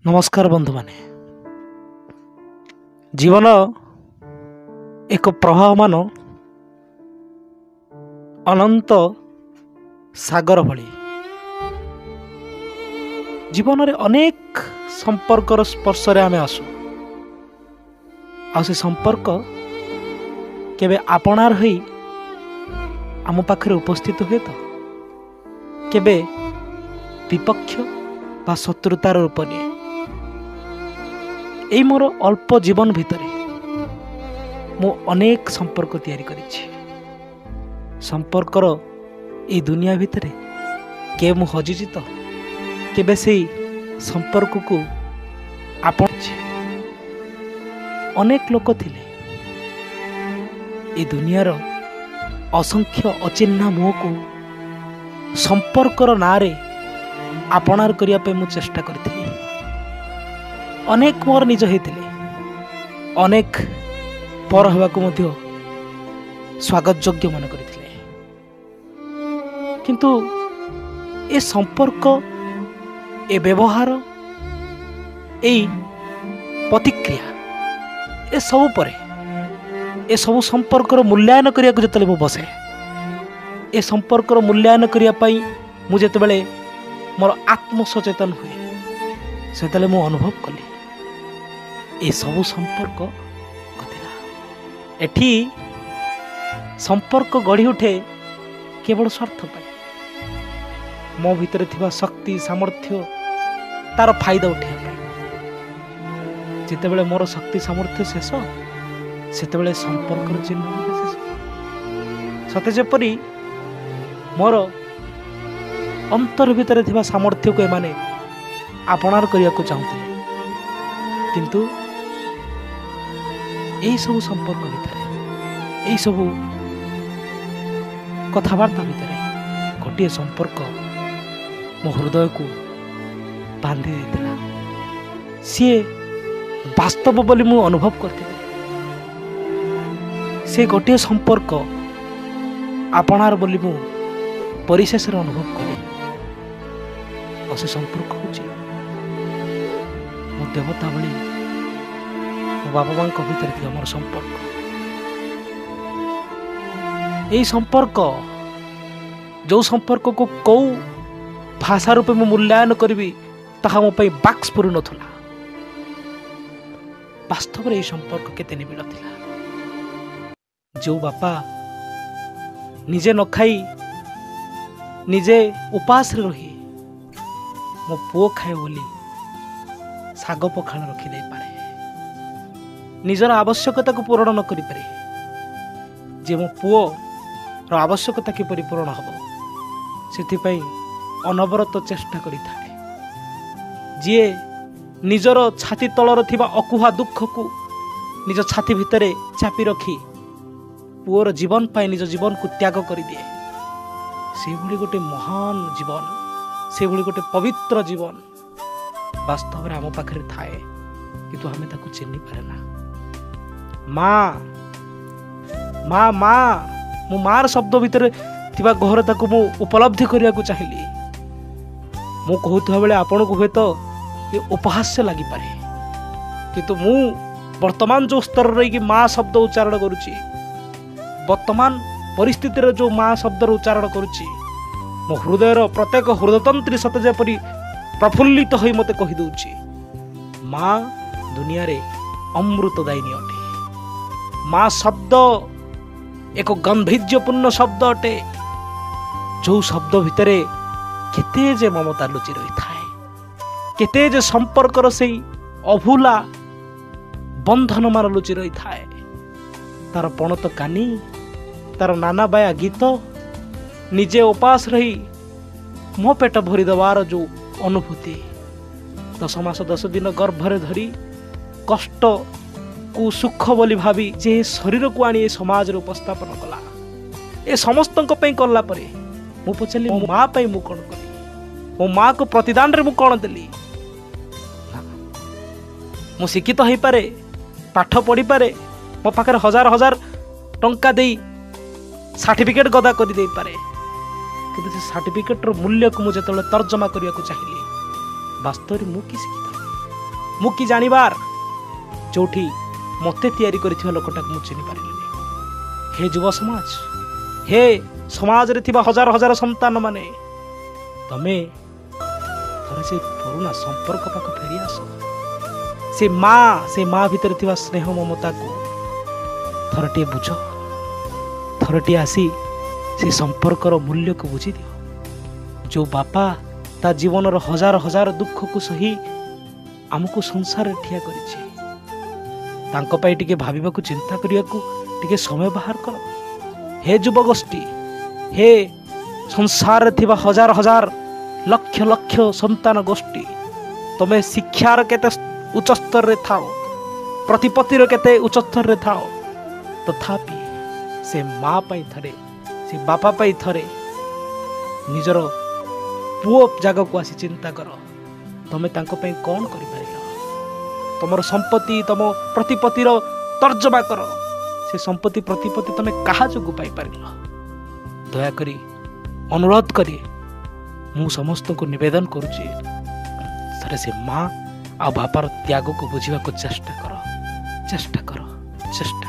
ନମସ୍କାର ବନ୍ଧୁମାନେ। ଜୀବନ ଏକ ପ୍ରବାହମାନ ଅନନ୍ତ ସାଗର ଭଳି। ଜୀବନରେ ଅନେକ ସମ୍ପର୍କର ସ୍ପର୍ଶରେ ଆମେ ଆସୁ, ଆଉ ସେ ସମ୍ପର୍କ କେବେ ଆପଣାର ହୋଇ ଆମ ପାଖରେ ଉପସ୍ଥିତ ହୁଏ ତ କେବେ ବିପକ୍ଷ ବା ଶତ୍ରୁତାର ରୂପ ନିଏ। ଏଇ ମୋର ଅଳ୍ପ ଜୀବନ ଭିତରେ ମୁଁ ଅନେକ ସମ୍ପର୍କ ତିଆରି କରିଛି। ସମ୍ପର୍କର ଏଇ ଦୁନିଆ ଭିତରେ କେବେ ମୁଁ ହଜିଛି ତ କେବେ ସେଇ ସମ୍ପର୍କକୁ ଆପଣଛି। ଅନେକ ଲୋକ ଥିଲେ ଏ ଦୁନିଆର ଅସଂଖ୍ୟ ଅଚିହ୍ନା ମୁହଁକୁ ସମ୍ପର୍କର ନାଁରେ ଆପଣାର କରିବା ପାଇଁ ମୁଁ ଚେଷ୍ଟା କରିଥିଲି। ଅନେକ ମୋର ନିଜ ହେଇଥିଲେ, ଅନେକ ପର ହେବାକୁ ମଧ୍ୟ ସ୍ୱାଗତ ଯୋଗ୍ୟ ମନେ କରିଥିଲେ। କିନ୍ତୁ ଏ ସମ୍ପର୍କ, ଏ ବ୍ୟବହାର, ଏଇ ପ୍ରତିକ୍ରିୟା, ଏସବୁ ପରେ ଏସବୁ ସମ୍ପର୍କର ମୂଲ୍ୟାୟନ କରିବାକୁ ଯେତେବେଳେ ମୁଁ ବସେ, ଏ ସମ୍ପର୍କର ମୂଲ୍ୟାୟନ କରିବା ପାଇଁ ମୁଁ ଯେତେବେଳେ ମୋର ଆତ୍ମସଚେତନ ହୁଏ, ସେତେବେଳେ ମୁଁ ଅନୁଭବ କଲି ଏସବୁ ସମ୍ପର୍କ ଥିଲା। ଏଠି ସମ୍ପର୍କ ଗଢ଼ି ଉଠେ କେବଳ ସ୍ୱାର୍ଥ ପାଇଁ। ମୋ ଭିତରେ ଥିବା ଶକ୍ତି ସାମର୍ଥ୍ୟ ତାର ଫାଇଦା ଉଠେଇବା ପାଇଁ। ଯେତେବେଳେ ମୋର ଶକ୍ତି ସାମର୍ଥ୍ୟ ଶେଷ, ସେତେବେଳେ ସମ୍ପର୍କର ଚିହ୍ନ ମଧ୍ୟ ଶେଷ। ସତେ ଯେପରି ମୋର ଅନ୍ତର ଭିତରେ ଥିବା ସାମର୍ଥ୍ୟକୁ ଏମାନେ ଆପଣାର କରିବାକୁ ଚାହୁଁଥିଲେ, କିନ୍ତୁ ଏଇସବୁ ସମ୍ପର୍କ ଭିତରେ, ଏଇସବୁ କଥାବାର୍ତ୍ତା ଭିତରେ ଗୋଟିଏ ସମ୍ପର୍କ ମୋ ହୃଦୟକୁ ବାନ୍ଧି ଦେଇଥିଲା। ସିଏ ବାସ୍ତବ ବୋଲି ମୁଁ ଅନୁଭବ କରିଥିଲି। ସେ ଗୋଟିଏ ସମ୍ପର୍କ ଆପଣାର ବୋଲି ମୁଁ ପରିଶେଷରେ ଅନୁଭବ କଲି। ଆଉ ସେ ସମ୍ପର୍କ ହେଉଛି ମୋ ଦେବତା ଭଳି ମୋ ବାବା ମାଙ୍କ ଭିତରେ ଥିବା ମୋର ସମ୍ପର୍କ। ଏଇ ସମ୍ପର୍କ, ଯେଉଁ ସମ୍ପର୍କକୁ କେଉଁ ଭାଷା ରୂପେ ମୁଁ ମୂଲ୍ୟାୟନ କରିବି ତାହା ମୋ ପାଇଁ ବାକ୍ସ ପୁରୁ ନଥିଲା। ବାସ୍ତବରେ ଏଇ ସମ୍ପର୍କ କେତେ ନିବିଡ଼ ଥିଲା। ଯେଉଁ ବାପା ନିଜେ ନ ଖାଇ, ନିଜେ ଉପାସରେ ରହି ମୋ ପୁଅ ଖାଏ ବୋଲି ଶାଗ ପଖାଳ ରଖିଦେଇପାରେ, ନିଜର ଆବଶ୍ୟକତାକୁ ପୂରଣ ନ କରିପାରେ, ଯେ ମୋ ପୁଅର ଆବଶ୍ୟକତା କିପରି ପୂରଣ ହେବ ସେଥିପାଇଁ ଅନବରତ ଚେଷ୍ଟା କରିଥାଏ, ଯିଏ ନିଜର ଛାତି ତଳର ଥିବା ଅକୁହା ଦୁଃଖକୁ ନିଜ ଛାତି ଭିତରେ ଚାପି ରଖି ପୁଅର ଜୀବନ ପାଇଁ ନିଜ ଜୀବନକୁ ତ୍ୟାଗ କରିଦିଏ, ସେଭଳି ଗୋଟେ ମହାନ ଜୀବନ, ସେଭଳି ଗୋଟେ ପବିତ୍ର ଜୀବନ ବାସ୍ତବରେ ଆମ ପାଖରେ ଥାଏ, କିନ୍ତୁ ଆମେ ତାକୁ ଚିହ୍ନି ପାରେ ନା। ମା ମା ମା, ମୁଁ ମାର ଶବ୍ଦ ଭିତରେ ଥିବା ଗହରତାକୁ ମୁଁ ଉପଲବ୍ଧି କରିବାକୁ ଚାହିଁଲି। ମୁଁ କହୁଥିବା ବେଳେ ଆପଣଙ୍କୁ ହୁଏତ ଏ ଉପହାସ୍ୟ ଲାଗିପାରେ, କିନ୍ତୁ ମୁଁ ବର୍ତ୍ତମାନ ଯେଉଁ ସ୍ତରରେ ରହିକି ମା ଶବ୍ଦ ଉଚ୍ଚାରଣ କରୁଛି, ବର୍ତ୍ତମାନ ପରିସ୍ଥିତିରେ ଯେଉଁ ମା ଶବ୍ଦର ଉଚ୍ଚାରଣ କରୁଛି, ମୋ ହୃଦୟର ପ୍ରତ୍ୟେକ ହୃଦତନ୍ତ୍ରୀ ସତେ ଯେପରି ପ୍ରଫୁଲ୍ଲିତ ହୋଇ ମୋତେ କହିଦେଉଛି, ମା ଦୁନିଆରେ ଅମୃତଦାୟିନୀ ଅଟେ। ମା ଶବ୍ଦ ଏକ ଗାମ୍ଭୀର୍ଯ୍ୟପୂର୍ଣ୍ଣ ଶବ୍ଦ ଅଟେ, ଯେଉଁ ଶବ୍ଦ ଭିତରେ କେତେ ଯେ ମମତା ଲୁଚି ରହିଥାଏ, କେତେ ଯେ ସମ୍ପର୍କର ସେଇ ଅଭୁଲା ବନ୍ଧନମାନ ଲୁଚି ରହିଥାଏ। ତାର ପଣତ କାନି, ତାର ନାନା ବାୟା ଗୀତ, ନିଜେ ଉପାସ ରହି ମୋ ପେଟ ଭରିଦେବାର ଯେଉଁ ଅନୁଭୂତି, 10 ମାସ 10 ଦିନ ଗର୍ଭରେ ଧରି କଷ୍ଟକୁ ସୁଖ ବୋଲି ଭାବି ଯେ ଶରୀରକୁ ଆଣି ଏ ସମାଜରେ ଉପସ୍ଥାପନ କଲା, ଏ ସମସ୍ତଙ୍କ ପାଇଁ କଲା ପରେ ମୁଁ ପଚାରିଲି, ମୋ ମା ପାଇଁ ମୁଁ କ'ଣ କଲି? ମୋ ମାଆକୁ ପ୍ରତିଦାନରେ ମୁଁ କ'ଣ ଦେଲି? ମୁଁ ଶିକ୍ଷିତ ହେଇପାରେ, ପାଠ ପଢ଼ିପାରେ, ମୋ ପାଖରେ ହଜାର ହଜାର ଟଙ୍କା ଦେଇ ସାର୍ଟିଫିକେଟ୍ ଗଦା କରିଦେଇପାରେ, କିନ୍ତୁ ସେ ସାର୍ଟିଫିକେଟ୍ର ମୂଲ୍ୟକୁ ମୁଁ ଯେତେବେଳେ ତର୍ଜମା କରିବାକୁ ଚାହିଁଲି, ବାସ୍ତବରେ ମୁଁ କି ଶିକ୍ଷିତ, ମୁଁ କି ଜାଣିବାର, ଯେଉଁଠି ମୋତେ ତିଆରି କରିଥିବା ଲୋକଟାକୁ ମୁଁ ଚିହ୍ନି ପାରିଲିନି। ହେ ଯୁବ ସମାଜ, ହେ ସମାଜରେ ଥିବା ହଜାର ହଜାର ସନ୍ତାନମାନେ, ତମେ ଥରେ ସେ ପୁରୁଣା ସମ୍ପର୍କ ପାଖ ଫେରି ଆସ। ସେ ମା, ସେ ମା ଭିତରେ ଥିବା ସ୍ନେହ ମମତାକୁ ଥରଟିଏ ବୁଝ, ଥରଟିଏ ଆସି ସେ ସମ୍ପର୍କର ମୂଲ୍ୟକୁ ବୁଝିଦିଅ। ଯେଉଁ ବାପା ତା ଜୀବନର ହଜାର ହଜାର ଦୁଃଖକୁ ସହି ଆମକୁ ସଂସାରରେ ଠିଆ କରିଛି, ତାଙ୍କ ପାଇଁ ଟିକେ ଭାବିବାକୁ, ଚିନ୍ତା କରିବାକୁ ଟିକେ ସମୟ ବାହାର କର। ହେ ଯୁବଗୋଷ୍ଠୀ, ହେ ସଂସାରରେ ଥିବା ହଜାର ହଜାର ଲକ୍ଷ ଲକ୍ଷ ସନ୍ତାନ ଗୋଷ୍ଠୀ, ତମେ ଶିକ୍ଷାର କେତେ ଉଚ୍ଚସ୍ତରରେ ଥାଅ, ପ୍ରତିପତ୍ତିର କେତେ ଉଚ୍ଚସ୍ତରରେ ଥାଅ, ତଥାପି ସେ ମା ପାଇଁ ଥରେ, ସେ ବାପା ପାଇଁ ଥରେ ନିଜର ପୁଅ ଜାଗାକୁ ଆସି ଚିନ୍ତା କର, ତମେ ତାଙ୍କ ପାଇଁ କ'ଣ କରିପାରିଲ। ତମର ସମ୍ପତ୍ତି, ତମ ପ୍ରତିପତ୍ତିର ତର୍ଜମା କର, ସେ ସମ୍ପତ୍ତି ପ୍ରତିପତ୍ତି ତମେ କାହା ଯୋଗୁଁ ପାଇପାରିଲ। ଦୟାକରି ଅନୁରୋଧ କରି ମୁଁ ସମସ୍ତଙ୍କୁ ନିବେଦନ କରୁଛି, ଥରେ ସେ ମା ଆଉ ବାପାର ତ୍ୟାଗକୁ ବୁଝିବାକୁ ଚେଷ୍ଟା କର, ଚେଷ୍ଟା କର, ଚେଷ୍ଟା